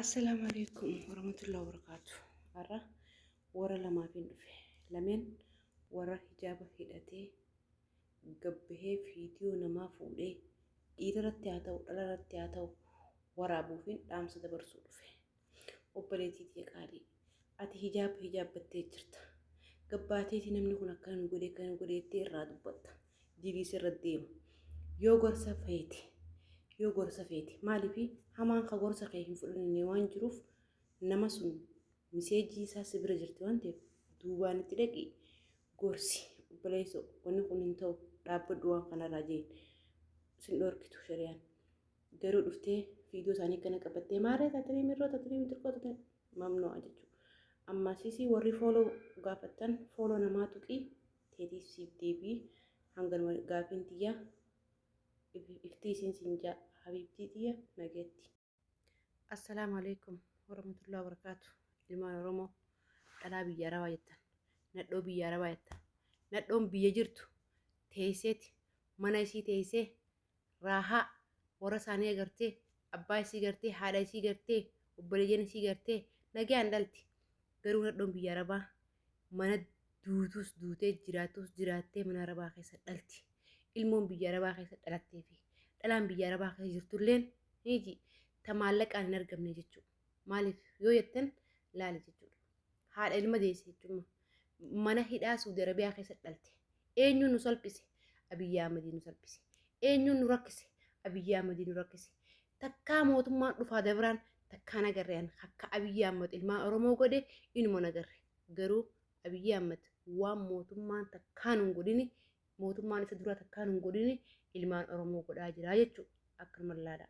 Assalaamu alaikum warahmatullahi wabarakaatu. Har'a warra lamaafin dhufe. Lameen warra hijaaba hidhatee gabbahee viidiyoo namaa fuudhee dhiira irratti haa ta'u dhala irratti haa ta'u waraabuufin dhaamsa dabarsuu dhufe. Obboleettii tiyya qaalii ati hijaaba hijaabbattee jirta. Gabbaateeti namni kun akkana nu godhee akkana nu godhee jettee irraa dubbatta. Dilii sirra deema. Yoo gorsa feete yoo gorsa feete maaliif hamaan ka gorsa kee hin fudhanne waan jiruuf nama sun miseejii isaa si bira jirti waan ta'eef duubaan itti dhaqi gorsi obboleessoo wanni kun hin ta'u dhaabbadhu waan kanarraa jeen sin dhorkitu shari'aan. Garuu dhuftee viidiyoo isaanii kana qabattee maaree taatanii mirroo taatanii mitirqoo taatanii mamnu'a jechuudha. Amma sisi warri fooloo gaafattan fooloo namaa tuqii teetiif siif deebii hanganuma gaafiin tiyya iftii isiin siin jaa habiibtii tiyya nageetti. Assalaamu alaikum warahmatullahi wabarakatuh. Ilmaan Oromoo dhalaa biyya Arabaa jettan nadhoo biyya Arabaa jettan nadhoon biyya jirtu teesseeti mana isii teessee raahaa warra isaanii agartee abbaa isii gartee haadha isii gartee obboleeyyan isii gartee nagaan dhalti. Garuu nadhoon biyya Arabaa mana duutus duutee jiraattus jiraattee mana Arabaa keessa dhalti. Ilmoon biyya Arabaa keessa dhalattee fi dhalaan biyya Arabaa keessa jirtulleen niiji ta maallaqaan hin argamne jechuudha. Maaliif yoo jettan laali jechuudha. Haadha ilma deesse jechuudha. Mana hidhaa Suudi Arabiyaa keessa dhalte. Eenyuun nu salphise? Abiyyi Ahmadii nu salphise. Eenyuun nu rakkise? Abiyyi Ahmadii nu rakkise. Takkaa mootummaan dhufaa dabraan takkaan agarre akka Abiyyi Ahmad ilmaan Oromoo godhe inuma nagarre. Garuu Abiyyi Ahmad waan mootummaan takkaan hin godhini mootummaan isa dura takkaan hin godhini ilmaan Oromoo godhaa jira jechuudha. Akkanuma laala.